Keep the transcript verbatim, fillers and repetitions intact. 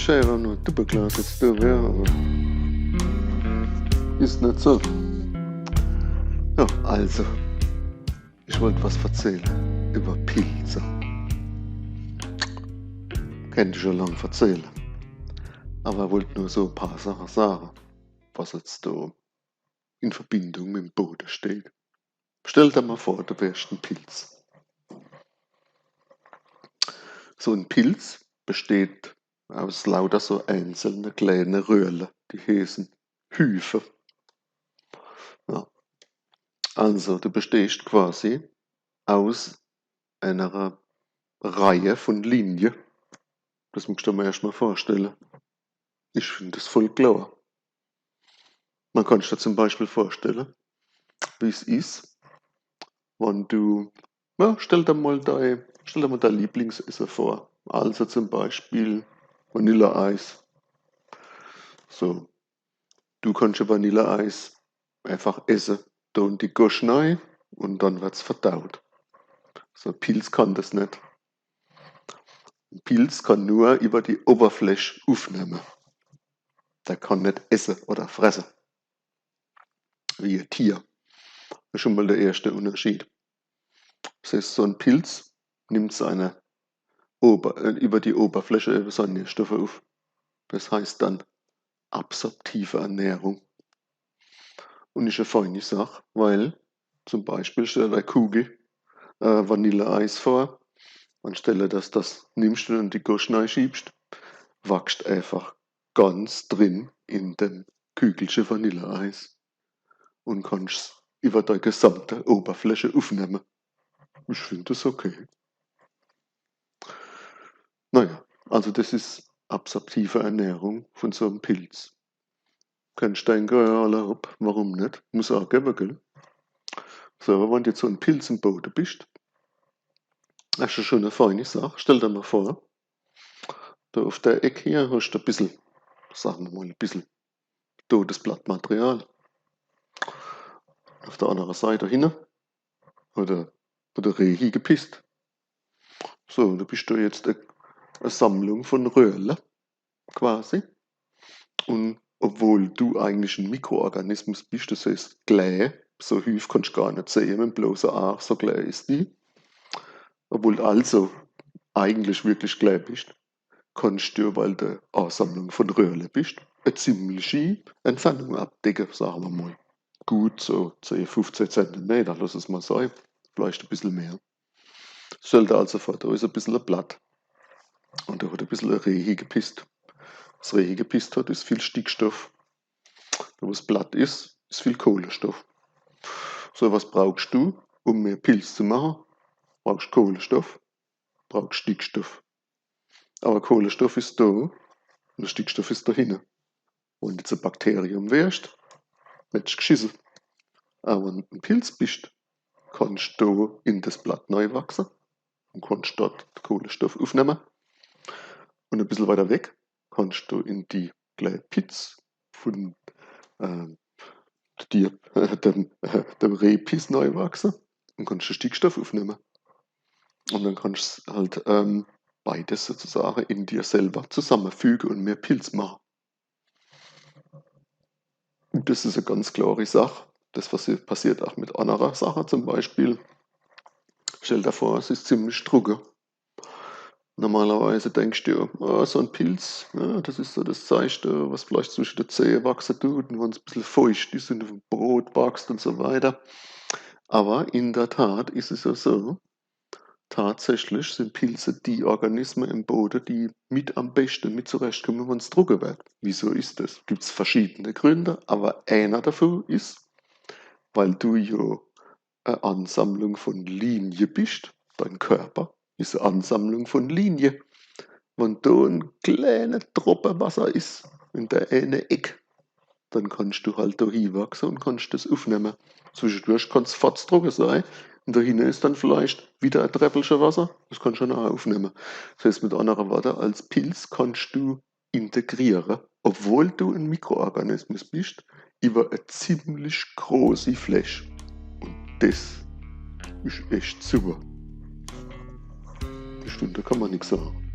Schäber nur Duppeglas jetzt do, ja, aber is net so. Ja, also, ich wollt was verzähle über Pilze. Kennt ich schon lang verzähle. Aber wollt nur so e paar Sache sage, was jetzt do in Verbindung mit dem Bode steht. Stell dir mal vor, du wärst en Pilz. So en Pilz besteht aus lauter so einzelne kleine Röhrle, die heeße Hyphe. Ja. Also, du bestehst quasi aus einer Reihe von Linie. Das musst du dir mal erscht mal vorstelle. Ich find das voll klar. Man kann sich da zum Beispiel vorstelle, wie's is, wann du, ja, stell dir mal dei, stell dir mal dei Lieblingsesse vor. Also zum Beispiel Vanilleeis. So, du kannst ja Vanilleeis einfach esse, do in die Gosch nei und dann werd's verdaut. So, Pilz kann das net. En Pilz kann nur über die Oberfläch ufnemme. Der kann net esse oder fresse. Wie e Tier. Das is schon mal der erschte Unterschied. Das heißt, so en Pilz nimmt seine Ober-, äh, über die Oberfläche eben seine Nährstoffe uf. Das heißt dann absorptive Ernährung. Und is e feini Sach, weil zum Beispiel stell der Kugel, äh, Vanilleeis vor, anstelle dass das nimmst und in die Gosch nei schiebst, wachst einfach ganz drin in dem Kügelche Vanilleeis und kannst's über dei gesamte Oberfläche ufnemme. Ich find das okay. Naja, also das is absorptive Ernährung von so em Pilz. Kannst denke, ja, alla hopp, warum net? Muss auch gebe, gell? So, aber wann du jetzt so en Pilz im Bode bist, das is schon e feini Sach. Stell dir mal vor, da auf der Eck hier hast du e bissel, sagen wir mal, e bissel totes Blattmaterial. Auf der andere Seite hinne hat der, hat der Reh hiegepisst. So, du bist da jetzt e, e Sammlung von Röhrle quasi. Und obwohl du eigentlich en Mikroorganismus bist, das heißt klä, so Hyph kannst gar net sehe mit em bloße Aach, so klä is die. Obwohl also eigentlich wirklich klä bist, kannst du, weil du e Sammlung von Röhrle bist, e ziemliche Entfernung abdecke, sagen wir mal. Gut, so zehn, fünfzehn Zentimeter, lass es mal sein. Vielleicht e bissel mehr. Stell der also vor, da is e bissel e Blatt. Und da hat e bissel e Reh hiegepisst. Das Reh hiegepisst hat, is viel Stickstoff. Da wo's Blatt is, is viel Kohlestoff. So, was brauchst du, um mehr Pilz zu mache? Brauchst Kohlestoff, brauchst Stickstoff. Aber Kohlestoff is da und der Stickstoff is da hinne. Wenn du jetzt e Bakterium wärst, hättst gschisse. Aber wenn du en Pilz bist, kannst du in das Blatt nei wachse und kannst dort Kohlestoff ufnemme. Und e bissel weiter weg kannst du in die klä Pitz von, ähm, dir, dem, dem Rehpiss nei wachse und kannst du Stickstoff ufnemme. Und dann kannst du halt, ähm, beides sozusagen in dir selber zusammenfüge und mehr Pilz mache. Und das is e ganz klare Sach. Das, was hier passiert, auch mit anderer Sache zum Beispiel. Stell der vor, es is ziemlich drucke. Normalerweise denkst du, ah, so en Pilz, ja, das is so das Zeich, was vielleicht zwischen de Zäh wachse tut und wenn's e bissel feucht is und uf em Brot wachst und so weiter. Aber in der Tat is es ja so, tatsächlich sind Pilze die Organismen im Boden, die mit am besten mit zurechtkommen, wenn's drucke wird. Wieso is das? Gibt's verschiedene Gründe, aber einer davon is, weil du ja e Ansammlung von Linie bist. Dein Körper is e Ansammlung von Linie. Wenn da en kleiner Droppe Wasser is in der eine Eck, dann kannst du halt da hiewachse und kannst das ufnemme. Zwischendurch kann's fotzdrucke sei und da hinne is dann vielleicht wieder e Treppelche Wasser. Das kannst du dann auch ufnemme. Das heißt, mit andere Worte, als Pilz kannst du integriere, obwohl du en Mikroorganismus bist, über e ziemlich großi Fläch. Und das is echt super. Die Stunde kann man nix sagen.